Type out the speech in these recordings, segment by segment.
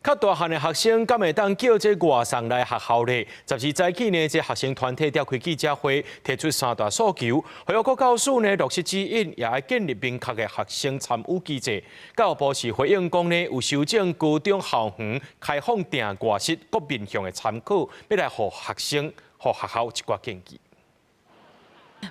較大漢的學生敢會當叫這外送來學校咧？12早起呢，這學生團體召開記者會，提出三大訴求。予國教署呢落實指引，也愛建立明確的學生參與機制。教育部是回應講呢，有修正高中校園開放訂外食各面向的參考，欲來予學生、予學校一寡建議。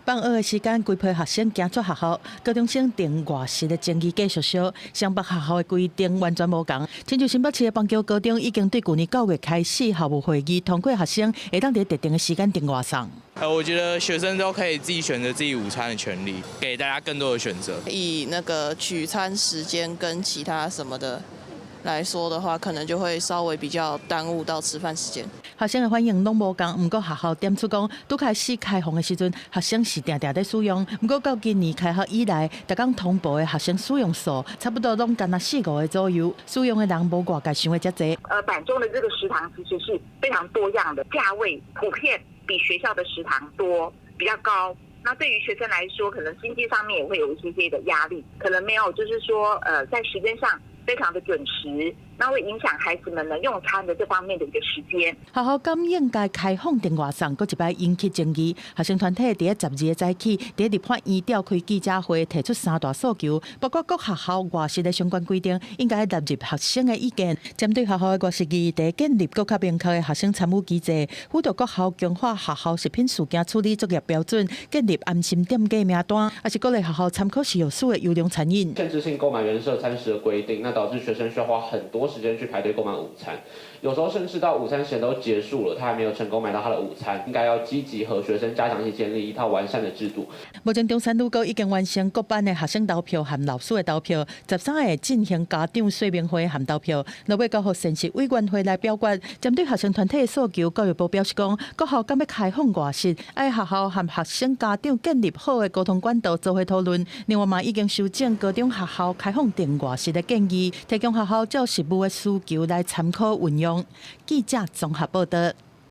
放學的時間，規批學生行出學校，高中生訂外食的爭議繼續燒，雙北學校的規定完全無仝。親像新北市的邦橋高中已經對舊年9月開始校務會議通過學生會當佇特定的時間訂外送。我覺得學生都可以自己選擇自己午餐的權利，給大家更多的選擇。以那個取餐時間跟其他什麼的來說的話，可能就會稍微比較耽誤到吃飯時間。學生的反應攏無仝，毋過學校點出講，拄開始開放的時陣，學生是定定咧使用。毋過到今年開學以來，逐工通報的學生使用數差不多攏干焦四五個左右，使用的人無外界想的遮濟。板中的這個食堂其實是非常多樣的，價位普遍比學校的食堂多，比較高。那對於學生來說，可能經濟上面也會有一些些的壓力，可能沒有就是說，在時間上非常的準時，那會影響孩子們呢用餐的這方面的一個時間。學校敢應該開放訂外送，閣一擺引起爭議。學生團體佇咧12個早起，佇立法院召開記者會，提出三大訴求，包括各學校外食的相關規定應該納入學生的意見，針對學校的外食議題建立閣較明確的學生參與機制，輔導各校強化學校食品事件處理作業標準，建立安心店家名單，抑是鼓勵學校參考食藥署的優良餐飲。限制性購買人設餐食的規定，那導致學生需要花很多時間去排隊購買午餐，有時候甚至到午餐時間都結束了，他還沒有成功買到他的午餐。應該要積極和學生家長一起建立一套完善的制度。目前中山女高已經完成各班的學生投票和老師的投票，13個進行家長說明會和投票，落尾交予膳食委員會來表決。針對學生團體的訴求，教育部表示講，各校敢欲開放外食，愛學校和學生家長建立好的溝通管道，做伙討論。另外嘛，已經修正高中學校開放訂外食的建議，提供學校照實務的需求來參考運用。記者綜合報道。